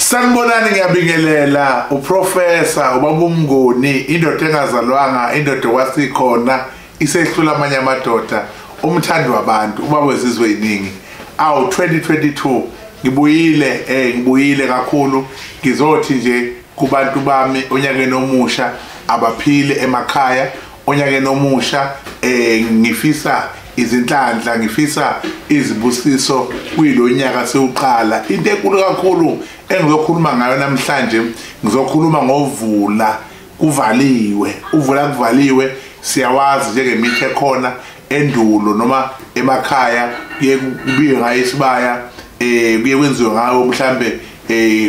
Sanibonani, ngiyabingelela uProfessor ubaba uMnguni, indoda engazalwanga, indoda kwasikhona isehlula amanye amadoda, umthandi wabantu, ubaba wezizwe eziningi. Awu 2022 ngibuyile, ngibuyile kakhulu. Ngizothi nje kubantu bami onyakeni omusha abaphile emakhaya, onyakeni omusha ngifisa izinhlanhla, ngifisa izibusiso kuyilonyaka sewuqala. Into enkulu kakhulu engizokhuluma ngayo namhlanje, ngizokhuluma ngovula kuvaliwe. Uvula kuvaliwe siyawazi njengemithi ekhona endulo noma emakhaya, kuye kubiwe ngayo isibaya, kuye kwenziwe ngayo mhlambe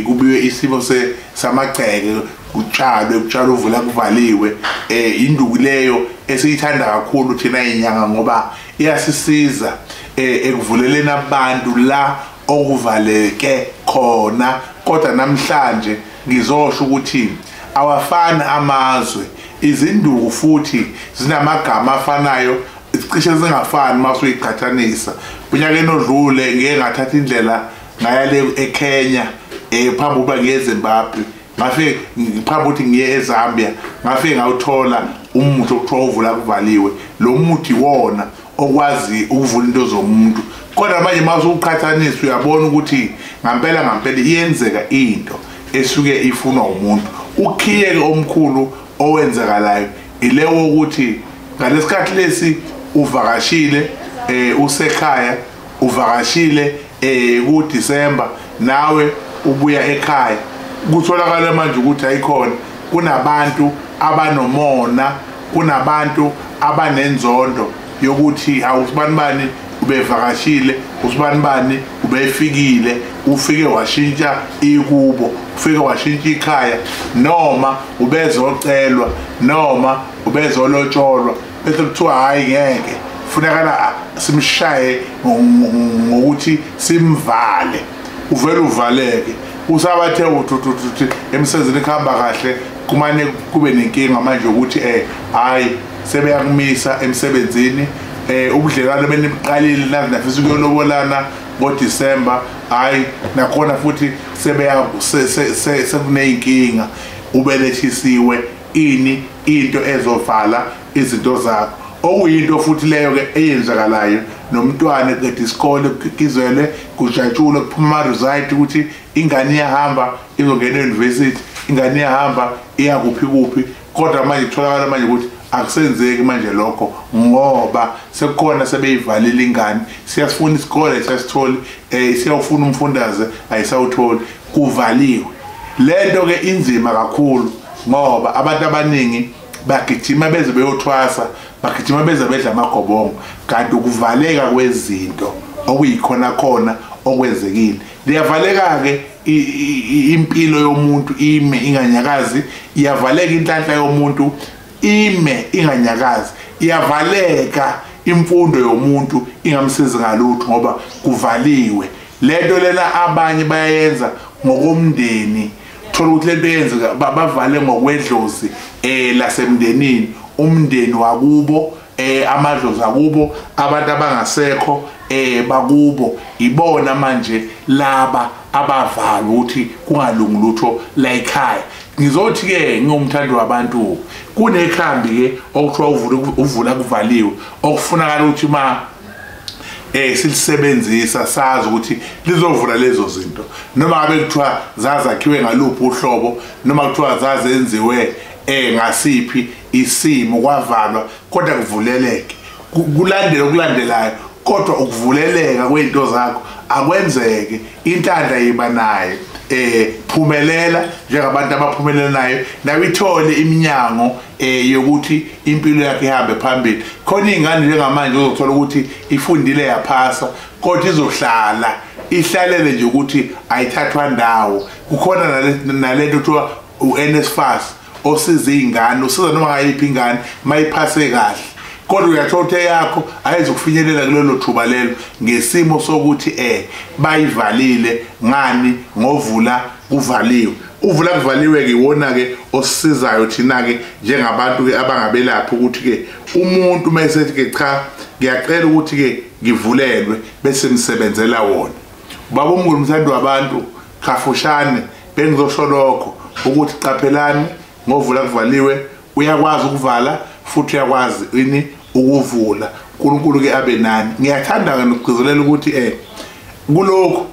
kubiwe isimo samagceke, kutshalwe uvula kuvaliwe. Induku leyo esiyithanda kakhulu thina inyanga ngoba iyasisiza ekuvuleleni abantu la okuvaleke khona. Kodwa namhlanje ngizosho ukuthi awafani amazwe, izinduku futhi zinamagama afanayo, cishe zingafani uma usuyiqhathanisa. Unyakeni odlule ngeke ngathatha indlela ngaya le eKenya, phambi kuba ngiye eZimbabwe, ngafike phambi ukuthi ngiye eZambia, ngafike ngawuthola umuthi okuthiwa uvula kuvaliwe. Lo muthi wona okwazi ukuvula into zomuntu, kodwa manje uma usuqhathanisa uyabona ukuthi ngampela ngampela iyenzeka into esuke ifunwa umuntu. Ukhiyeke omkhulu owenzakalayo ilewo ukuthi ngalesikhathi lesi uvakashile, usekhaya, uvakashile ku December, nawe ubuya ekhaya, kutholakala manje ukuthi ayikhona, kunabantu abanomona, kunabantu abanenzondo yokuthi awusibanibani ubevakashile, usibanibani ubefikile, ufike washintsha ikubo, ufike washintsha ikhaya, noma ubezocelwa, noma ubezolotsholwa, bese kuthiwa hayi ngeke, funekala simshaye ngokuthi simvale, uvele uvaleke. Usabathe uthi emsebenzini kuhamba kahle, kumane kube nenkinga manje ukuthi hayi sebeyakumisa emsebenzini, ubudlelwano beniqalile nazi nafisa ukuyolobolana ngoDecember, hayi nakhona futhi sebeya sekuneyinkinga, ubelethisiwe ini into ezovala izinto zakho. Okuyinto futhi leyo ke eyenzakalayo, nomntwana eqeda isikole kizwele kujatshulwe kuphuma ama-result ukuthi ingane iyahamba izongena e-university, ingane iyahamba iya kuphi kuphi, kodwa manje kutholakala manje ukuthi akusenzeki manje lokho ngoba sekukhona sebeyivalile ingane. Siyasifuna isikole siyasitholi, siyawufuna umfundaze ayisawutholi, kuvaliwe. Lento ke inzima kakhulu ngoba abantu abaningi bagijima beze beyothwasa, bagijima beze bedla amagobongo, kanti ukuvaleka kwezinto okuyikhona khona okwenzekile. Liyavaleka ke impilo yomuntu ime inganyakazi, iyavaleka inhlanhla yomuntu ime inganyakazi, iyavaleka imfundo yomuntu ingamsizi ngalutho ngoba kuvaliwe. Lento lena abanye bayayenza ngokomndeni, thola ukuthi lento yenzeka bavale ngokwedlozi lasemndenini, umndeni wakubo, amadlozi akubo, abantu abangasekho bakubo, ibona manje laba abavala ukuthi kungalungi lutho la ekhaya. Ngizothi ke ngingumthandi wabantu, kunekhambi ke okuthiwa uvula kuvaliwe, okufunakala ukuthi ma silisebenzisa sazi ukuthi lizovula lezo zinto, noma ngabe kuthiwa zazakhiwe ngaluphi uhlobo, noma kuthiwa zazenziwe ngasiphi isimo kwavalwa, kodwa kuvuleleke, kulandele okulandelayo, kodwa ukuvuleleka kweinto zakho akwenzeke, inhlanhla yiba nayo, phumelela njengabantu abaphumelelayo, nawe ithole iminyango yokuthi impilo yakhe ihambe phambili. Khona ingane njengamanje uzothola ukuthi ifundile yaphasa, kodwa izohlala ihlalele nje ukuthi ayithathwa ndawo. Kukhona nalento kuthiwa uNSFAS osiza ingane, usiza noma ngayiphi ingane mayiphase kahle, kodwa uyathola ukuthi yakho ayizukufinyelela kulelo thuba lelo ngesimo sokuthi bayivalile ngani ngovula kuvaliwe. Uvula kuvaliwe ke iwona ke osisizayo thina ke njengabantu ke abangabelaphi ukuthi ke umuntu mayesethi ke cha ngiyacela ukuthi ke ngivulelwe bese ngisebenzela wona. Baba uMnguni umthandi wabantu, kafushane Bengizosho lokho ukuthi qaphelani ngovula kuvaliwe, uyakwazi ukuvala futhi uyakwazi ini ukuvula. uNkulunkulu ke abe nani. Ngiyathanda ke nokugcizelela ukuthi kulokhu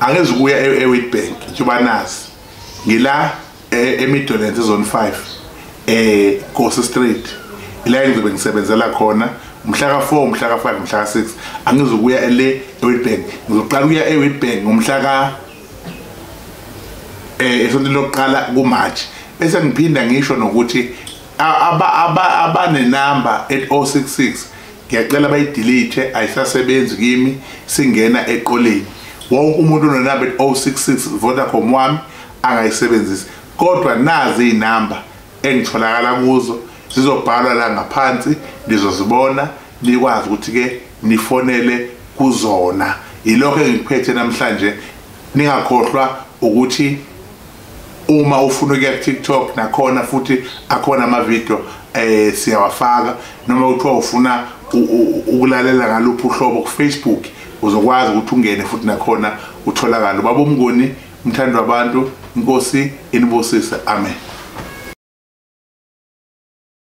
angizukuya eWitbank njengoba nazi ngila eMidlands Zone 5 Nkosi Street, ila engizobe ngisebenzela khona umhla ka4, umhla ka5, umhla ka6. Angizukuya le eWitbank, ngizoqala ukuya eWitbank ngomhla ka esontweni lokuqala kuMarch. Bese ngiphinda ngisho nokuthi abanenamba at 066 ngiyacela bayidelete, ayisasebenzi kimi, singena eqoleni. Wonke umuntu onenamba at 066 Vodacom wami angayisebenzisi, kodwa nazi inamba engitholakala kuzo zizobhalwa la ngaphansi, nizozibona nikwazi ukuthi ke nifonele kuzona. Yilokho engikuphethe namhlanje. Ningakhohlwa ukuthi uma ufuna ukuya ku TikTok nakhona futhi akhona ama video siyawafaka, noma uthiwa ufuna ukulalela ngaluphi uhlobo ku Facebook uzokwazi ukuthi ungene futhi nakhona utholakala. Baba uMnguni, umthando wabantu, inkosi inibusise. Amen.